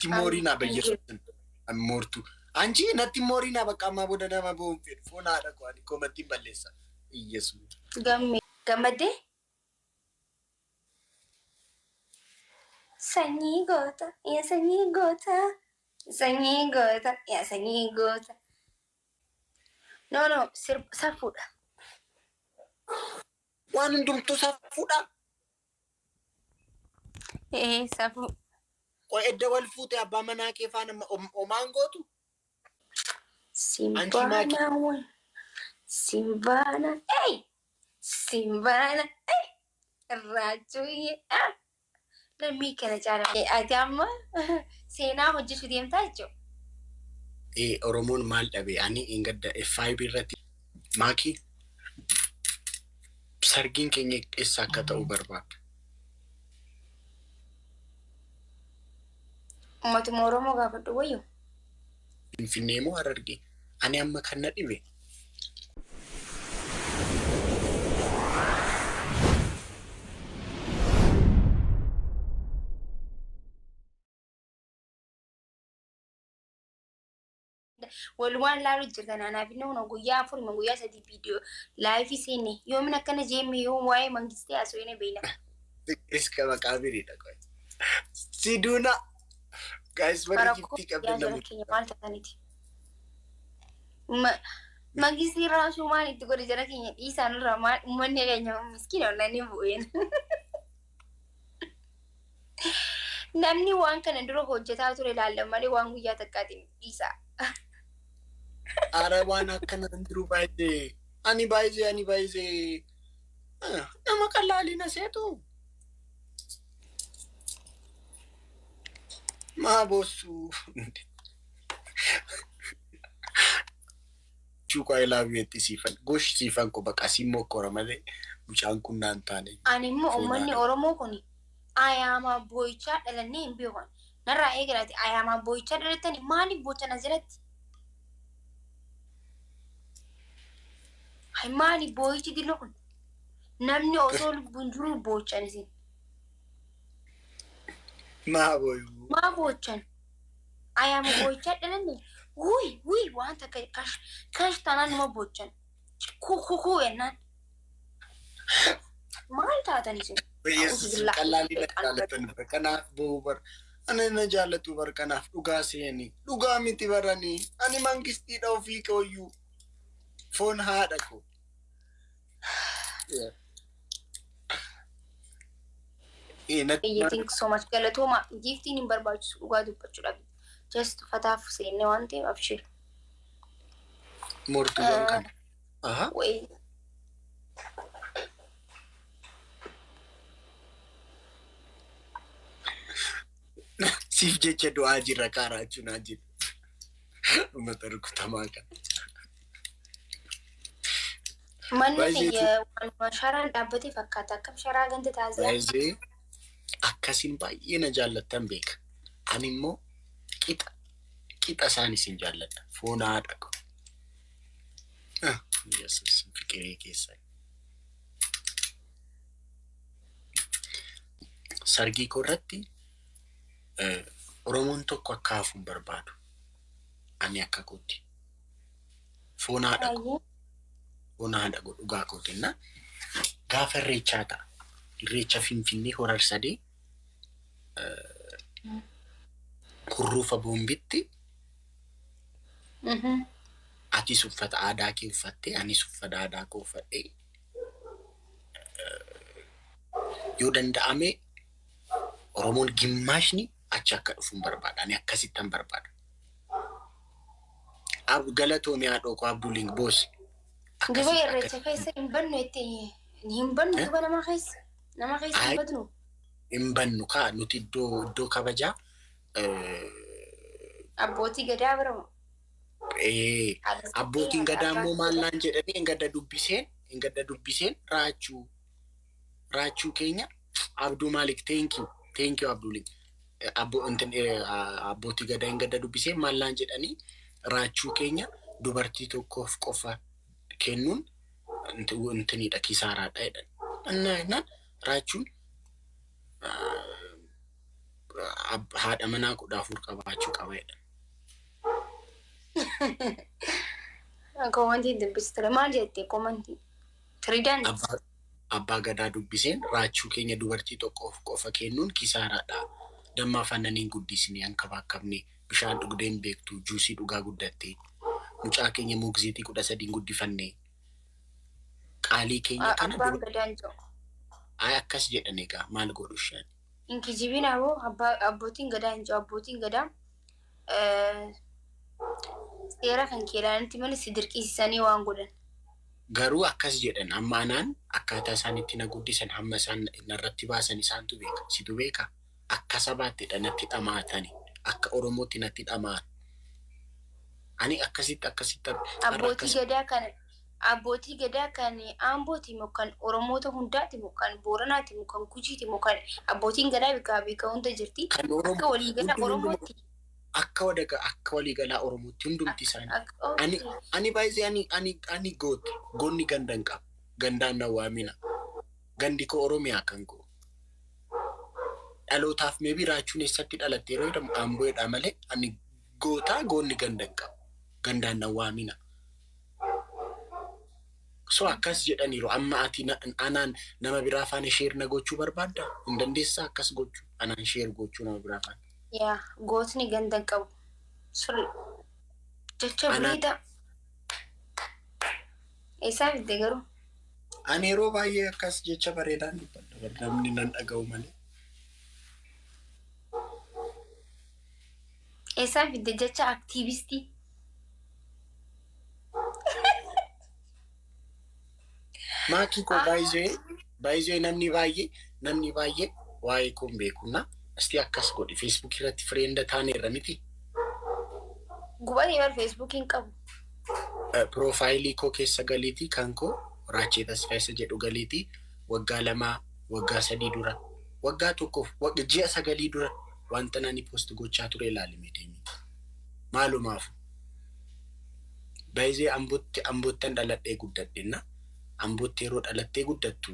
Mooriinaa bayyeessuun moortu. Anchi natti mooriinaa bakka ammaa booda nama bo'uun fedhu. Foon haadha koo ani koomattiin balleessa. Iyyeessuun. Gammee. Gammaddee? Sanyii goota, yaa sanyii goota, sanyii goota, yaa sanyii goota. No, no, safuudha. Waan hundumtuu safuudha. Ee, safuu. Qoy edda wal fuute abbaa manaa kee faana omaan gootu? Simbaana wal, simbaana, ey! Simbaana, ey! Raachuuyyee, ah! Lammii kana caala. Ati amma seenaa hojjechuu deemtaa jechuudha. Ee, Oromoon maal dhabe? Ani hin gadda FIB irratti maakii sargiin keenya eessa akka ta'u barbaada. Uummatuma Oromoo gaafadhu wayyu. Finfinnee moo Harargee? Ani amma kan na dhibe Walumaan laalu jirtan, anaaf inni kun guyyaa 4 moo guyyaa 3 viidiyoo live seenne yoomin akkana jeemme yoo waa'ee mangistii haasofne beekna. Iska maqaa biriidha qoy. Siduuna. Guys, warri Rakkoo giftii qabdan yaa jara namoota. keenya maal taataniiti? Mangistii raasuu maal itti godhe jara keenya dhiisaan irraa maal uummanni keenya miskiina onnanii bu'een. Namni waan kana dura hojjetaa ture ilaalla malee waan guyyaa takkaatiin dhiisa. Ara waan akkana hin jiru baay'ee. Ani baay'ee nama qalaalii na seetu. Maa boossu? Chuuqaa I love you jetti siifan. Gosh, siifan ko baqa siin mokkora malee mucaan kun naan taane. Ani immoo uummanni Fuudhaa. Oromoo kun ayaamaa boo'ichaa dhalannee hin beekan. Narraa eegalaati ayaamaa boo'ichaa dhalattani maaliif boochan as jalatti? Hay, maali boo'ichi dillo kun? Namni osoo lubbuun jiru boochan isin. Maa booyuu? Maa boochan? Ayaama boo'ichaa dhalanne wuy wuy waan takka kash kash taanaan numa boochan. Kuu kuu jennaan. Maal taatan isin? Yesus qalaalii na jaalatan bar kanaaf boo'u bar. Ani na jaallatu bar kanaaf dhugaa seeni. Dhugaa miti baranii. Ani mangistiidha ofii kooyyuu. Foon haadha koo. Thank you so much. Galatooma, giiftiin hin barbaachisu dhugaa dubbachuudhaaf. Just fataaf seenne waan ta'eef abshir. Mortuuwwan kana. Aha. Wayii. Siif jecha du'aa jirra kaaraa jechuun jira. Uummata rukutamaa kana. Manni Baay'ee kiyya waanuma sharaan dhaabbate fakkaata. Akkam sharaa ganda taasisaa? Baay'ee akkasiin baay'ee na jaallattan beeka. Ani immoo qixa qixa isaan isin jaalladha. Foon haadha koo. Ah, Yesus fiqiree keessa. Sargii koo irratti Oromoon tokko akka hafu hin barbaadu. Ani akka kootti. Foon haadha koo. Baay'ee. Foon haadha koo dhugaa kootinna. Gaafa irreechaa ta'a. Irreecha Finfinnee Horar Sadee hurruufa boombitti atis uffata aadaa kee uffattee anis uffata aadaa koo uffadhee yoo danda'ame Oromoon gimmaashni achi akka dhufu hin barbaada. Ani akkasittan barbaada. Galatoomi haadhoo koo Abduliin boos. Duba Akkasitti irreecha keessa hin bannu jettee hin bannu duba nama keessa. Nama keessa hin Ay. badnu. Hin bannu kaa nuti iddoo kabajaa Abbootii gadaa bira moo? Abbootiin gadaa immoo maal naan jedhanii hin gadda dubbiseen raachuu keenya Abduu Malik, thank you, thank you Abdul. Abbootii gadaa hin gadda dubbiseen maal naan jedhanii raachuu keenya dubartii tokkoof qofa kennuun intinidha kisaaraadha jedhan. Innaa jennaan raachuun Haadha manaa 14 qabaachuu qaba jedha. Comment dubbisu ture. Maal jette comment? Trident. Abbaa gadaa dubbiseen raachuu keenya dubartii tokkoof qofa kennuun kisaaraadha. Damma afaananiin guddisnee hankabaakabne bishaan dhugdeen beektu juusii dhugaa guddatte. Mucaa keenya mugziitii 13 guddifanne. Qaalii keenya kana Abbaan gadaan jiru. Ay, akkas jedhan egaa maal godhu isheen. Hin kijibin aboo, abbootiin gadaa hin jiru. Abbootiin gadaa seera kan keelaanitti malee si dirqisiisanii waan godhan. Garuu akkas jedhan amma anaan akkaataa isaan itti na guddisan hamma isaan narratti baasan isaantu beeka. Situ beeka. Akka sabaatti natti dhamaatani. Akka Oromootti natti dhamaatan. Ani akkasitti akkasitti Abbootii gadaa kan Ambooti moo kan Oromoota hundaati moo kan Booranaati moo kan Gujiiti moo kan abbootiin gadaa bika bika hunda jirti. Kan Oromoo Akka waliigala Oromootti. Akka waliigalaa Oromootti hundumti isaanii. Ani baay'ee ani goota goonni ganda hin qabu. Gandaan na waamina. Gandi koo Oromiyaa kan koo. Dhalootaaf maybe raachuun eessatti dhalatte yeroo jedhamu Amboodha malee ani gootaa goonni ganda hin qabu. Gandaan na waamina. So akkas jedhaniiru amma ati anaan nama biraa faana share na gochuu barbaadda? Hin dandeessaa akkas gochuu? Anaan share gochuu nama biraa faana. Yaa, gootni ganda hin qabu. Sirri. Jecha bareedaa. Eessaa fidde garuu? Ani yeroo baay'ee akkas jecha bareedaan dubbadha. Namni nan dhaga'u malee. Eessaa fidde jecha aktiivistii? Maakii koo, baay'ee namni baay'ee waa'ee koo hin beeku na. Asti akkas godhi, Facebook irratti friend taaneerra miti. Gubatee bar Facebookiin qabu. Profile koo keessa galiitii kan koo Raachee Tasfaayisa jedhu galiitii waggaa 2, waggaa 3 dura, waggaa 1f ji'a 9 dura wanta nani post gochaa ture ilaalime deemiti. Maalumaaf baay'ee Ambottan dhaladhee guddadhenna. Ambootti yeroo dhalattee guddattu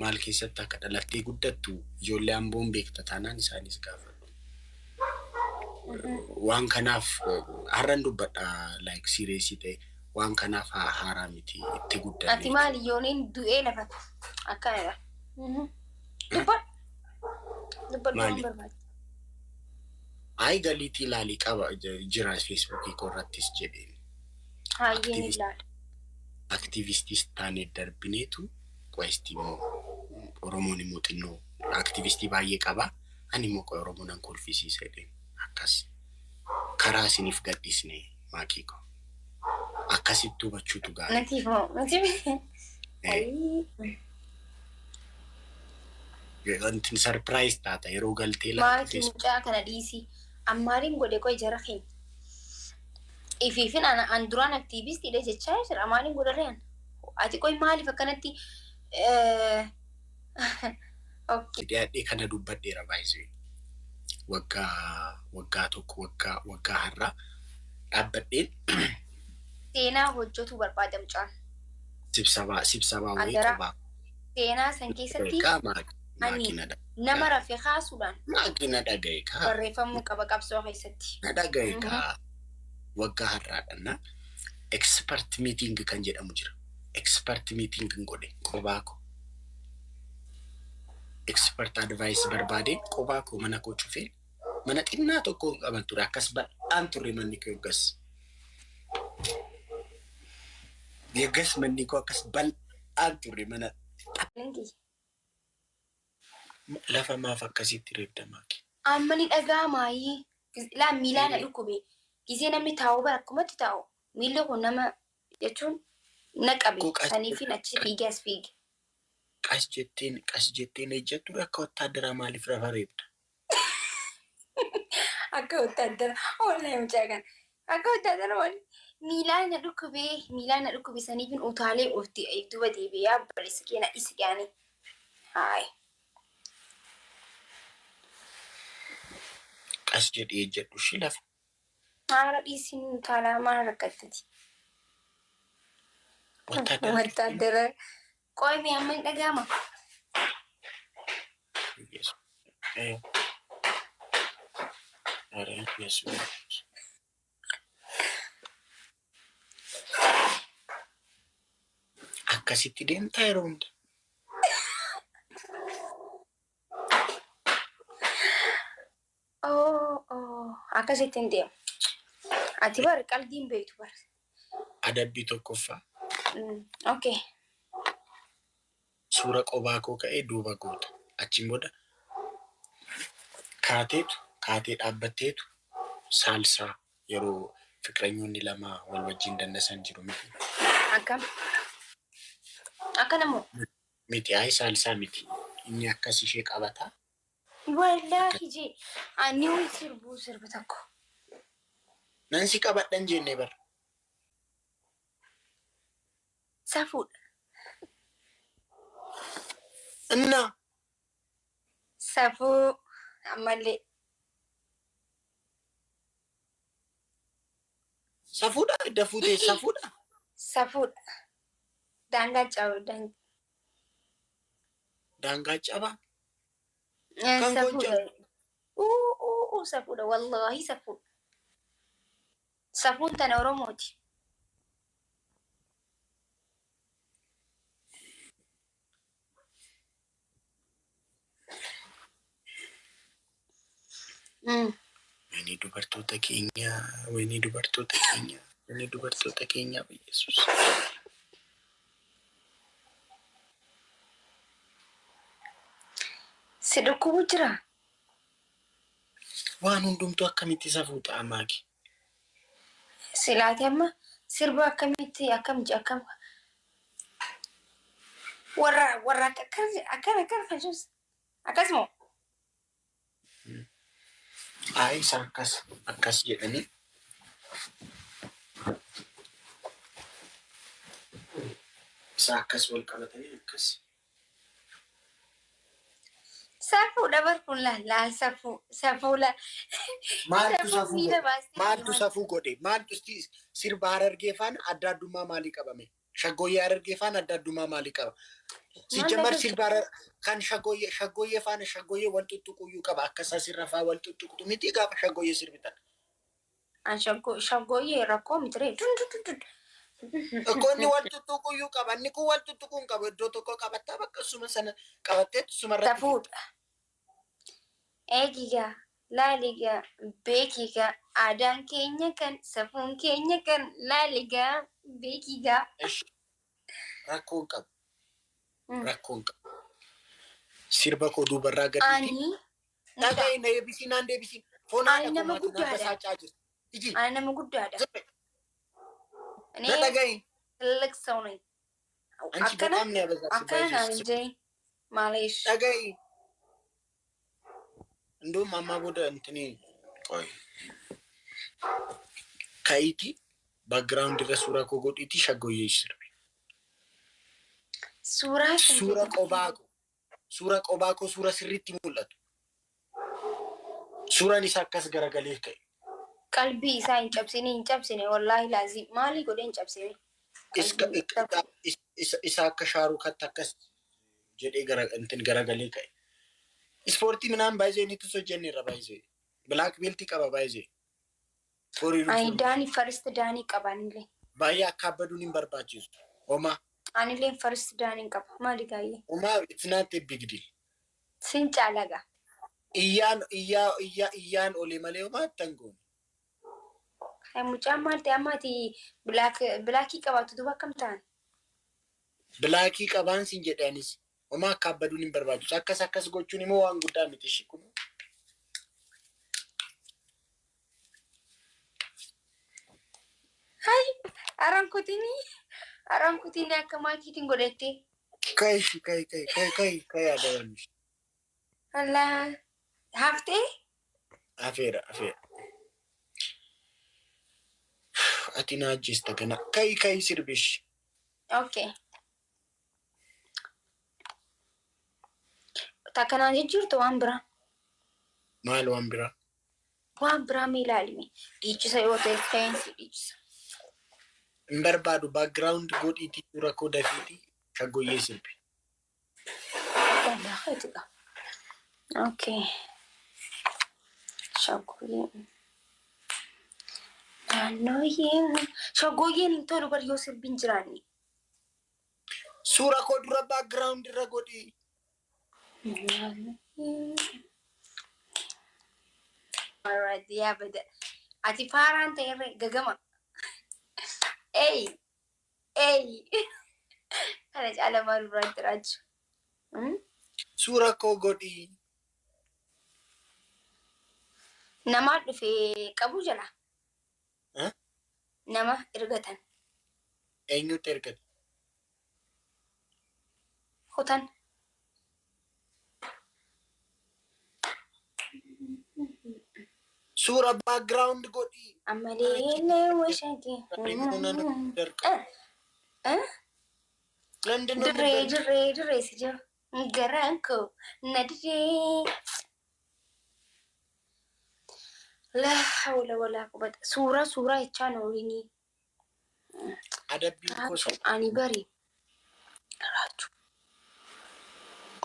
maal keessatti akka dhalattee guddattu ijoollee Amboon beekta taanaan isaanis gaafadhu. Waan kanaaf har'an dubbadha, like serious ta'e waan kanaaf haaraa miti itti guddanne. Ati maali yooniin du'ee lafa akkanadha. Dubbadhu. Dubbadhu waan Maali? barbaadu. Ayi, galiitii ilaalii qaba jira Facebookii koorrattis jedheen. Hayyeen ilaala. Aktiivistis taanee darbineetu qo'eesti immoo Oromoon immoo xinnoo aktiivistii baay'ee qaba. Ani immoo qo'ee Oromoo nan kolfisiisa jedheen akkas karaa isiniif gadhiisne maakii koo. Akkasitti hubachuutu gaarii. Natiif moo? Natiif. Wanti surprise taata yeroo galtee laatu. Maakii, mucaa kana dhiisii. Ammaaliin godhe qo'e jara keenya. Ifiifin an duraan aktiivistiidha jechaa jira. Maaliin godharee an? Ati qo'i maaliif akkanatti? Okay. Dhiyaadhee kana dubbadheera baay'isee. Waggaa 1, waggaa har'aa dhaabbadheen. Seenaa hojjetuu barbaada mucaan. Sibsabaa wayii Adaraa. qabaa. Seenaa san keessatti Egaa ani maakina nama rafe kaasuudhaan maakina dhagaye kaa. barreeffamuu qaba qabsoo keessatti. Na dhagaye kaa, waggaa har'aadha expert meeting kan jedhamu jira. Expert meeting kan godhe qobaa koo. Expert advice barbaadeen qobaa koo mana koo cufee mana xinnaa tokko hin qaban ture, akkas bal'aan turre manni koo yoggas. Yoggas manni koo akkas bal'aan turre mana lafa maaf akkasitti reebda maaki? Amma ni dhaga'amaayii. Laa, miilaa na dhukkube. Gisee namni taa'u bara akkumatti taa'u. Miilli kun nama jechuun na qabe. Saniifin achi fiigee as fiige. Qas jetteen ejjattu akka wattaadaraa maaliif lafa reebda? Akka wattaadara. Wallahi mucaa kana. Akka wattaadara wali. Miilaa na dhukkube. Miilaa na dhukkube, saniifin utaalee ofti duuba deebi'ee abbaleessa keenya isi gaanii. Haay. Qas jedhee ejjadhu ishii lafa. Haara dhiisiin utaalaa maal rakkattati? Wattaadara. Wattaadara. Qoy, mee amma ni dhaga'ama. ኧረ ኢየሱስ። Akkasitti deemtaa yeroo hunda. Oh, oh, akkasitti hin deemu. Ati bar qalbiin beektu bar. Adabbii tokkoffaa. Okay. Suura qobaa koo ka'ee duuba goota. Achiin booda kaateetu kaatee dhaabbatteetu saalsaa yeroo fiqiranyoonni lama wal wajjin dandasan jiru miti. Akkam? Akkana moo? Miti ayi saalsaa miti. Inni akkas ishee qabataa. Wallaahi jee ani wal sirbuu sirba tokko. Nan si qabadhan jenne bara. Safuudha. Innaa Safuu ammallee. Safuudha edda fuutee safuudha. Safuudha. Daangaa cabu daangaa. Daangaa cabaa. Kan Safuudha. Uu safuudha wallaahi safuudha. Safuun tana Oromooti. Wayinii dubartoota keenyaa, wayinii dubartoota keenyaa, wayinii dubartoota keenyaa Yesuus. Si dhukkubu jira? Waan hundumtuu akkamitti safuu ta'a maaki? Silaati amma sirba akkamitti akkam akkam warra warra akkan akkan akkan fayyus akkasuma. Ayi isa akkas akkas jedhanii isa akkas wal qabatanii akkas. Safuudha bar kun laal laal safuu safuu laal. Maaltu Safuu safuu miila godhe? baastee Maaltu safuu godhe? Maaltu sirba Harargee faana adda addummaa maalii qabame? Shaggooyyee Harargee faana adda addummaa maalii qaba? Sijjamar sirba kan shaggooyyee shaggooyyee faana shaggooyyee wal tuttuquyyuu qaba. Akka isaa sirra faa wal tuttuqtu miti gaafa shaggooyyee sirbitan. An shaggooyyee rakkoo miti ree dun dun dun dun. Inni wal tuttuquyyuu qaba. Inni kun wal tuttuquu hin qabu. Iddoo tokko qabattaa bakka suma sana qabattee suma irratti. Safuudha. Eegigaa, laaligaa, beekigaa, aadaan keenya kan, safuun keenya kan, laaligaa, beekigaa. Rakkoo hin qabu. Rakkoo hin qabu. Sirba koo duubarraa gadiiti. Ani Dhaga'i na eebbisiin naan deebisiin. Foon haadha Ani nama koo maatii naan guddaadha. basaacaa jirti. Iji. Ani nama guddaadha. እኔ Na dhaga'i. ትልቅ ሰው ነኝ። አንቺ akkana በጣም ነው ያበዛሽው። akkana naan በኢየሱስ hin jedhin maaleesh. dhaga'i. እንደውም ammaa booda እንትኔ ቆይ ka'iiti background irra suuraa koo godhiiti shaggooyyee sirbi. Suuraa Suura qobaa koo suura qobaa koo suura sirriitti mul'atu. Suuraan isaa akkas garagalee ka'e. Qalbii isaa hin cabsine hin cabsine wallaahi laazim maalii godhee hin cabsine. Isa akka shaaruukatti akkas jedhee gara እንትን garagalee ka'e. Ispoortii ምናምን ባይዘ ni tus hojjenneerra baay'ee. Black belt qaba baay'ee. Ani daanii first daanii qaba anillee. Baay'ee akka abbaduun hin barbaachisu. Homaa Anillee first daanii qaba maali gaayyee. Homaa it's not a big deal. Sin caalaga. Iyyaan iyyaa iyyaa iyyaan olee malee homaa ittan goone. Mucaan maal ta'e ammaati blackii qabaatu duuba akkam ta'an? Blackii qabaan sin jedhe anis. Homaa akka abbaduun hin barbaachisu. Akkas akkas gochuun immoo waan guddaa miti ishii kun. Hai aran kutinii aran kutinii akka maakiitiin godhatte. Kai ishii kai kai kai kai kai yaadaban ishii. Allaa haftee? Afeera afeera. Ati na ajjeesta kana. Kai kai sirbish. Okay. Takkanaan jijjiirtu waan biraa. Maal waan biraa? Waan biraa mee ilaalime. Dhiichisa yoo ta'e saayinsii dhiichisa. Hin barbaadu background godhiitii suura koo dafiitii shaggooyyee sirbi. Wallaahi xiqa. Okay. Shaggooyyeen. Naannooyyeen. Shaggooyyeen hin tolu bar yoo sirbiin jiraanne. Suura koo dura background irra godhi. Alright, yaa bada. Ati faaraan ta'e irra gagama. Ey! Ey! Kana caala maal biraatti raaju? Suura koo godhi. Namaa dhufee qabu jala. Eh? Nama ergatan. Eenyutti ergate? Kutan. Suura background godhi. Ammalee leewwa shagee. ለምንድን ነው Dirree የምትደርቂው? Dirree dirree si jiru. Garaan koo na dirree. Laa hawla walaa quwwata. Suuraa suuraa jechaan oolinii. Adabbiin koo Raachuu ani bari. Raachuu.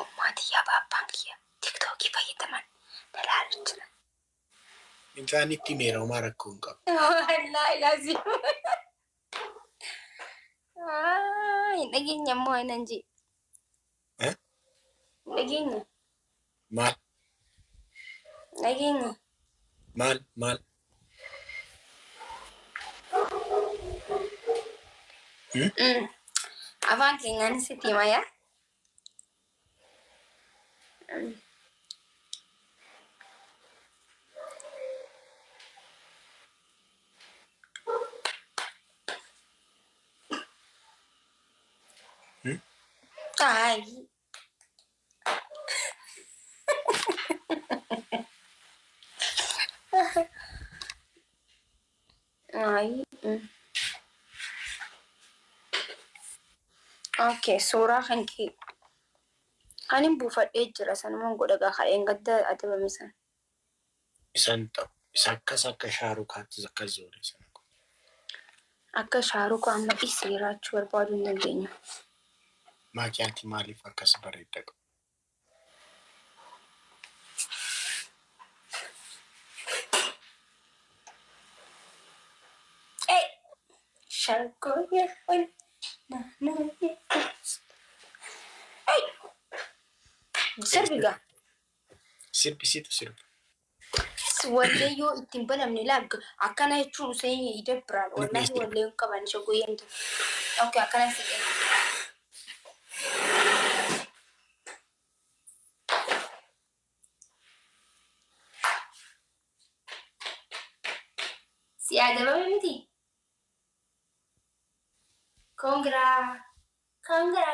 Ummaatiyyaa baabbaan kiyya tiktookii fayyadaman na laalu jira. Isaanitti himeera, homaa rakkoo hin qabu. Wallaahi laazim. Hin dhageenya immoo anan jee. Eh? Hin dhageenya. Maal? Hin dhageenya. Maal maal? Afaan keenyaan sitti hima yaa. Ay. Ay. Okay, suuraa kan kee kanin buufadhee jira, sanumaan godha gaa kadheen gadda adabame sana. Isan ta'u. Isa akkas akka Shaarukaatti akkas zoore sana. Akka Shaarukaa amma dhiisee jiraachuu barbaaduu hin dandeenyu. Maakiyaati maaliif akkas bareedda qabu? Hey! Shaggooyyee ol naannooyyee. Hey! Sirbi gaa. Sirbisiitu sirba. Wallee yoo ittiin banamne laagga akkana jechuun useen idabbiraan wallaahi wallee hin qaban shaggooyyeen tu. Okay, akkana si kenna. Si adabame miti? Congra. Congra.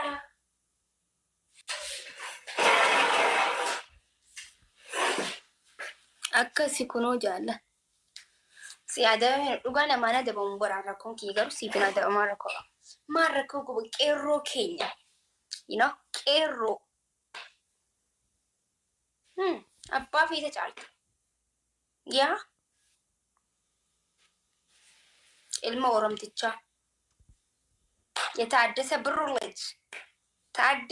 Akkasi kunoo jaalla. Si adabame dhugaa namaan adabamu baraan rakkoon kiyya garuu siif hin adabamaa rakkoo. Maal rakkoo guba qeerroo keenya. Qeerroo. Abbaa feeta caaltu. Yaa. Ilma Oromtichaa. የታደሰ ብሩ ልጅ ታዴ።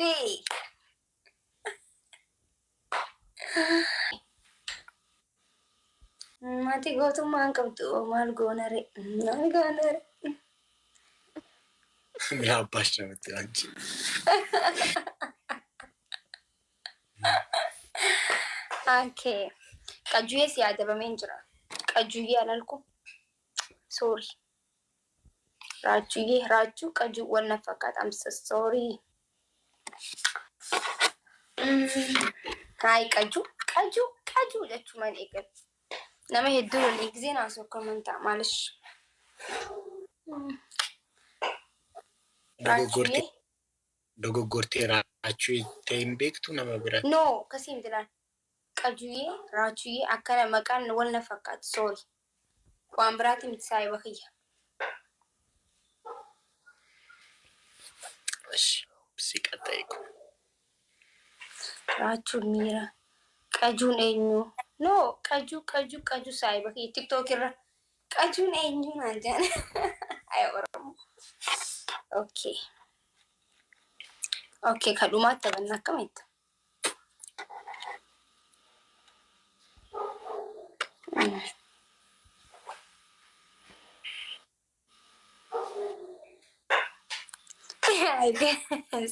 Mati gootummaa hin qabdu, maal goonare, maal goonare. ምን አባሽ ነው የምትይው አንቺ? Okay. Qajuyyee si adabameen jira. Qajuyyee alalku. Sorry. Raachuyyee, raachuu, qajuu wal na fakkaata. I'm so sorry. Hayi qajuu qajuu qajuu jechuun eegalu. Nama hedduu waliin gisee naasoo akkaman ta'a maalish. Dogoggortee dogoggortee raachuu ta'e hin beektu nama biratti. No, akkasii miti laal. Qajuyyee, raachuyyee akkana maqaan wal na fakkaatu, sorry. Waan biraati miti saayiba kiyya. እሺ ሲቀጣይ እኮ Raachuun miira. Qajuun eenyu? No, qajuu qajuu qajuu saayiba kiyya tiktook irra. Qajuun eenyu naan jedhan. Ay Oromoo. Okay. Okay, kan dhumaatti taphanna akkamitti?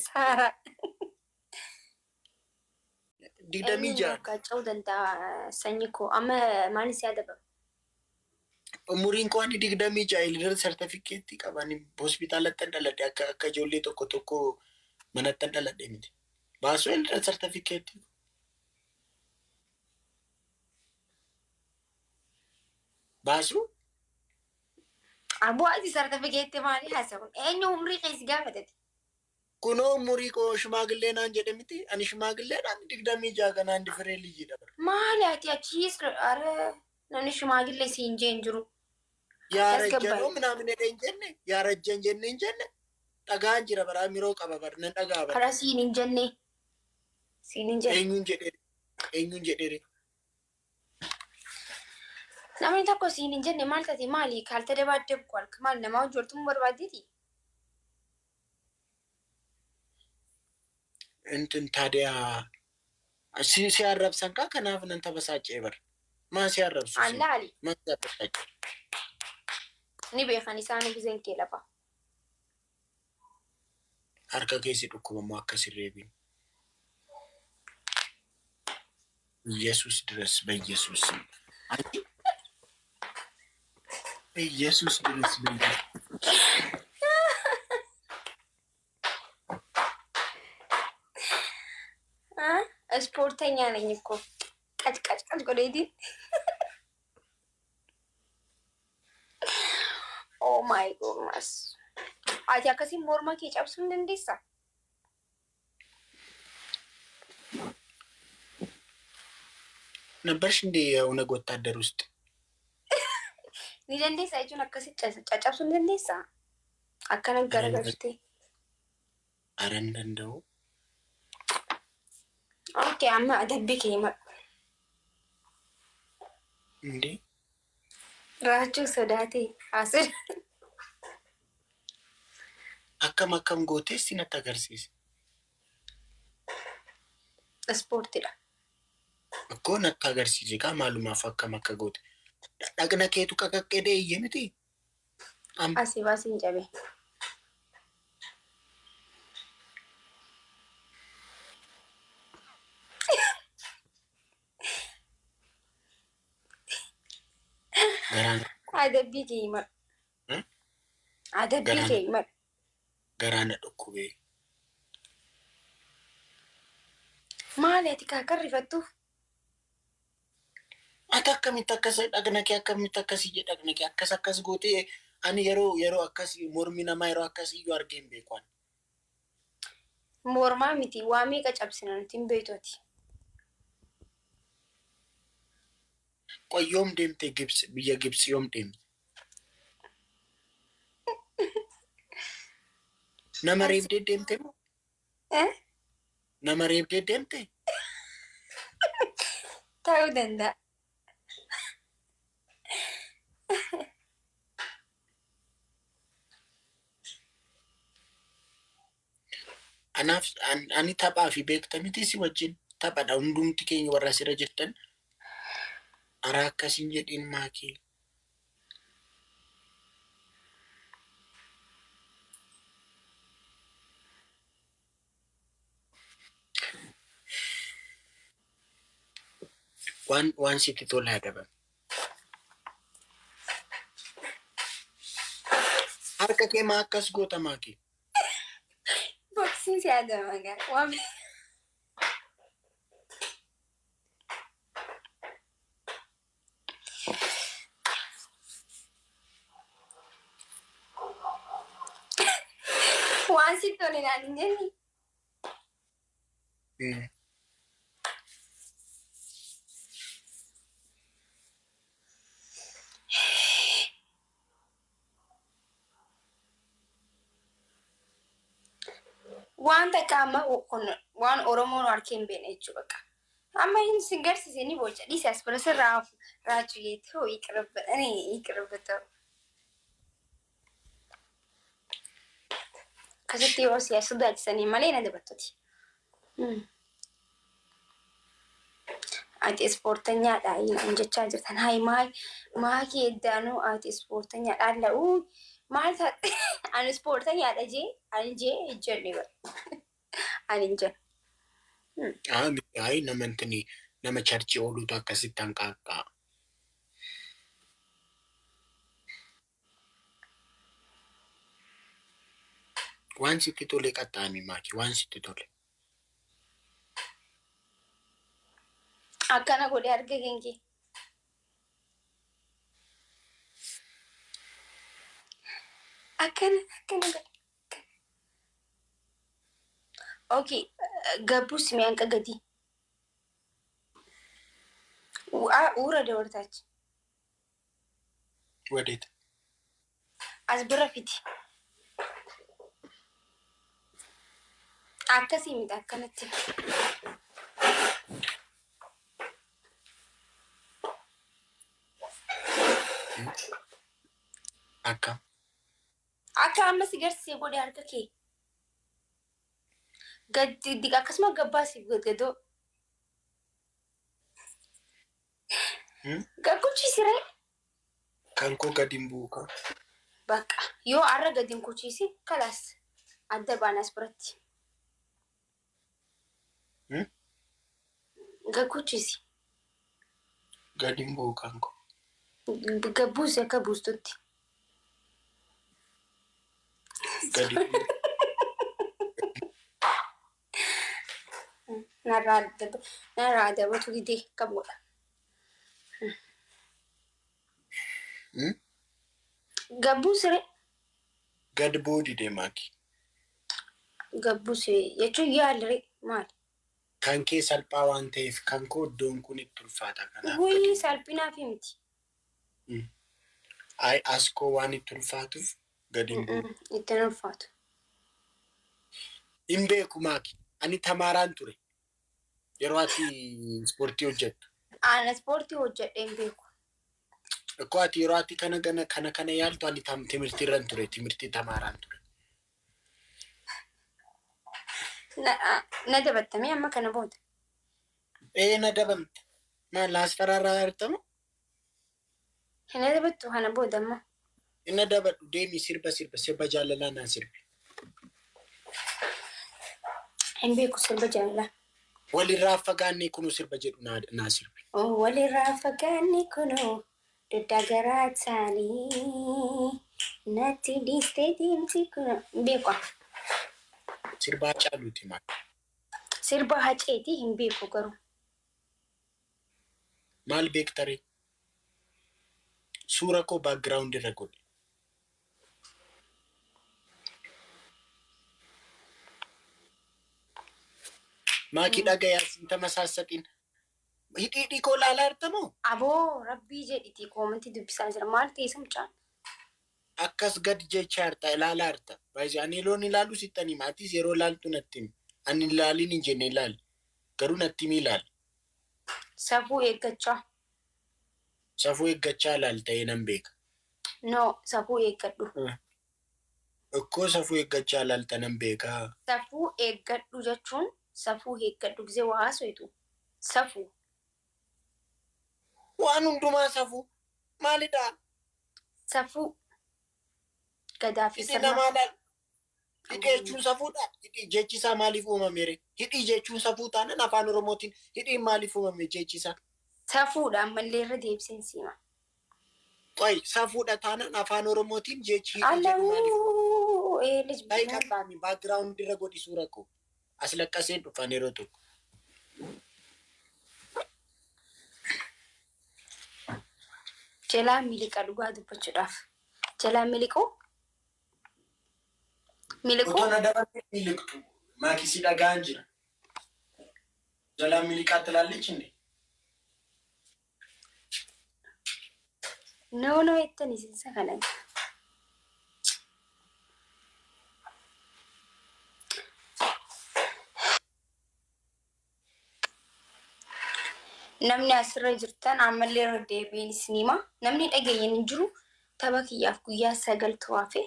Saara. 26. Qacca'uu danda'a sanyi koo amma maal si adaba? Umuriin koo ani 26 ilidar sartifikeettii qaban hospitaalatti dhaladhe akka ijoollee tokko tokko manatti dhaladhe miti. Baasuu ilidar sartifikeettii. Baasuu? Aboo ati sartifikeettii maalii haasa'uun eenyu umrii keessa gaafatati? Kunoo umurii koo shimaagillee naan jedhe miti. Ani shimaagilleedhaan 26 kanaan difiree liyyiidha. Maali ati achiis namni shimaagillee siin jeen jiru. Yaarajjanoo minaamin jedhee hin jenne yaarajjan jenne hin jenne dhagaan jira baraa miroo qaba bar nan dhagaa bara. Karaa siin hin jenne. Siin hin jenne. Eenyuun jedhee eenyuun jedhee. Namni tokko siin hin jenne maal taate maali kaalta dabaaddeeb kwalka maal namaa hojjetu barbaaddeeti? እንትን ታዲያ ሲያረብሰን ካ ከናፍ ነን ተበሳጨ በር ማ ሲያረብሱ Allaali ማ ሲያበሳጨ ni beekan isaan gizeen kee lafa. harka keessi dhukkubamoo akka sirreebiin ኢየሱስ ድረስ በኢየሱስ ኢየሱስ ድረስ በኢየሱስ ስፖርተኛ ነኝ እኮ ቀጭቀጭቀጭ ጎዴቲ ኦ ማይ ጎድነስ ati akkasiin morma kee cabsuu hin dandeessaa? ነበርሽ እንዴ የኦነግ ወታደር ውስጥ? Ni dandeessaa jechuun akkasitti caccabsuu hin dandeessaa? Akkana garagaltee. ኧረ እንደው Okay, amma adabbii kee himadhu. እንዴ Raachuu sodaatee haasir. akkam akkam gooteessi natti agarsiise. Ispoortiidha. እኮ natti agarsiise kaa maalumaaf akkam akka goote. Dhagna keetu qaqaqqee iyye miti. Asii baasiin cabe. Garaan Adabbii kee himadhu. Adabbii kee himadhu. Garaa na dhukkubee. Maali ati kaakkan rifattuuf? Ati akkamitti akkas dhagna kee akkamitti akkasii jedhe dhagna kee akkas akkas gootee ani yeroo yeroo akkasii mormi namaa yeroo akkasii iyyuu argee hin beeku ani. Mormaa miti waa meeqa cabsina nuti hin beektuati. Qoy yoom deemte Gibsi biyya Gibsi yoom deemte? Nama reebdee deemte moo? Nama reebdee deemte? Ta'uu danda'a. Anaaf ani taphaa fi beekta miti si wajjin taphadha hundumti keenya warra asirra jirtan. Ara akkasiin jedhiin maakii. Waan waan sitti tola adaban. Harka kee maa akkas goota maakii? Boksiin si adaba gaa. Waan waan sitti tole naan hin jenni. Waan takka amma kun waan Oromoon harkee hin beekne jechuudha bakka. Amma inni sin garsiise ni boca dhiise as bira sirraa raachuu yeetoo ይቅርብ እኔ ይቅርብ ተው. Akkasitti yeroo si sodaachisanii malee na dabartuti. Ati ispoortanyaadha hin jechaa jirtan. Hayi maakii eddaanuu ati ispoortanyaadha la'uu maal taate ani ispoortanyaadha jee ani jee hin jenne bara. Ani hin jenne. Ayi nama intini nama charchii ooluutu akkasitti hanqaaqqaa. Waan sitti tole qaxxaami maaki waan sitti tole. Akkana godhe arga keenkee. Akkana akkana godhe. Okay, gabbus mi'aan gadi. ውረድ ወደታች። ወዴት? As bira fidi. Akkasii miti akkanatti. Akka Akka amma si garsiisee godhe harka kee. Gad akkasuma gabbaasi gadgadoo. Gagguchiisiree. Kan koo gadi hin bu'u kan. Bakka yoo har'a gadi hin kuchiisin kalaas adda baana as biratti. Gagguchiisi. Gadi hin bu'u kan koo. Gabbuusi akka buustutti. Gadi Narraa adabatu didee qabuudha. Gabbuusire. Gad bu'uu didee maaki. Gabbuuse jechuun yaalire maali? Kan kee salphaa waan ta'eef kan koo iddoon kun itti ulfaata kanaaf. Wayii salphinaaf miti. Ayi as koo waan itti ulfaatuuf gadi hin bu'u. Ittiin ulfaatu. Hin beeku maaki. Ani tamaaraan ture. Yeroo ati ispoortii hojjettu. Ana ispoortii hojjedhee hin beeku. Akkoo ati yeroo ati kana kana kana yaaltu ani timirtii irran ture. Timirtii tamaaraan ture. Na dabattamee amma kana booda. Ee na dabamte. Maal as faraaraa jirtamu? Na dabattu kana booda amma. Inna dabadhu deemi sirba sirba sirba jaalalaa naan sirbi. Hin beeku sirba jaalalaa. Walirraa fagaannee kunuu sirba jedhu naa sirbi. Walirraa fagaanne kunoo dugda garaa taanii natti dhiistee deemti kunoo hin beeku. Sirba Hacaaluuti maal? Sirba Haceetii hin beeku garuu. Maal beektaree? Suura koo background irra godhe. Maakii dhagayaa siin tamasaasaxiin. Hidhii koo laalaa jirtamoo? Aboo rabbii jedhiti koomantii dubbisaa jira. Maal ta'e mucaan? Akkas gad jechaa jirta ilaalaa jirta. Baay'ee ani yeroon ilaalu sitti hima. Atis yeroo ilaaltu natti himi. Ani ilaaliin hin jenne ilaali. Garuu natti himi ilaali. Safuu eeggachaa. Safuu eeggachaa ilaali ta'ee nan beeka. No, safuu eeggadhu. Ikkoo safuu eeggachaa ilaalta nan beeka. Safuu eeggadhu jechuun safuu eeggadhu gisee waa haasoftu. Safuu. Waan hundumaa safuu. Maalidhaa? Safuu. Gadaa fi Hidhii sirna. namaa laal. Hidhii jechuun safuudha. Hidhii jechi isaa maaliif uumame ree? Hidhii jechuun safuu taanaan afaan Oromootiin hidhiin maaliif uumame jechi isaa? Safuudha ammallee irra deebiseen siima. Qoy safuudha taanaan afaan Oromootiin jechi hidhii jedhu maaliif uumame? Alawuu lij Ta'i qaxxaami background irra godhi suura koo. As laqqaseen dhufan yeroo tokko. Jalaa miliqa dhugaa dubbachuudhaaf. Jalaa miliquu? Miliquu? Otoo na dabalatee miliqtu maakisii dhagaan jira. Jalaa miliqaa tilaallichi inni. No no jettan isinsa kana. Namni asirra jirtan ammallee irra deebiin isin hima. Namni dhageenye hin jiru tapha kiyyaaf guyyaa 9tu hafe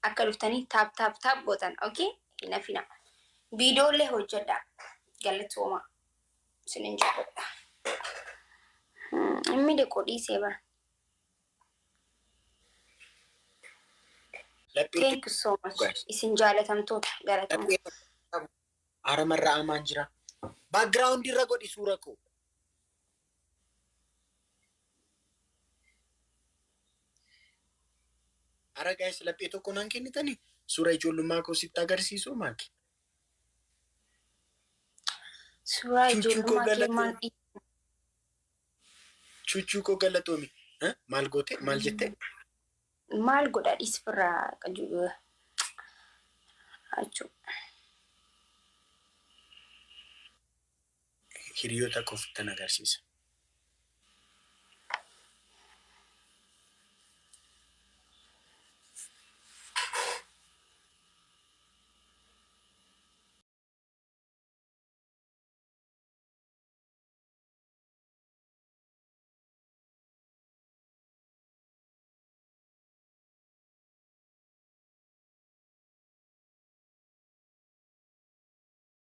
akka dhuftanii tap tap tap gootan. Okay? Hin hafina. Viidiyoolee hojjedha. Galatooma. Isinin jaalladha. Inni dhiqu dhiisee bara. Laphee Thank you so much. Isin jaalatamtoota galatama. laphee aramarraa amaan jira. Background irra godhi suura koo. Ara guys, laphee tokko naan kennitanii suura ijoollummaa koo sitti agarsiisu maaki. Suuraa Cuucuu koo ijoollummaa kee galatoomi. maal? Cuucuu koo galatoomi. Maal goote? Maal jette? Maal godha, dhiis firraa jechuudha. Hiriyoota koo ofittan agarsiisa.